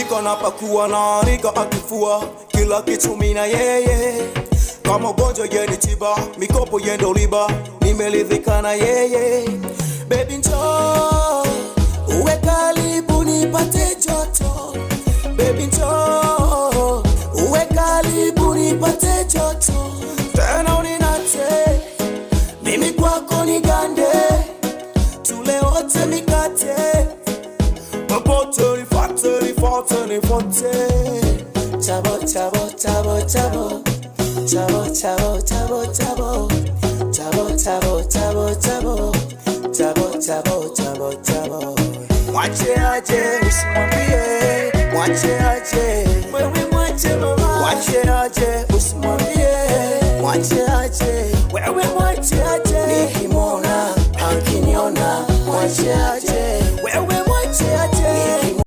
Anapika napakua naanika akifua, kila kitu mina yeye. Kama ugonjwa ye ni tiba, mikopo ye ndo riba, nimeridhika na yeye. Baby njoo uwe karibu nipate joto. Baby njoo uwe karibu nipate joto, tena uninate mimi kwako nigande, tule wote mikate popote nifuate, nifuate, nifuate. Chabo, chabo, chabo, chabo. Chabo, chabo, chabo, chabo. Chabo, chabo, chabo, chabo. Chabo, chabo, chabo, chabo. Mwache aje, usimwambie.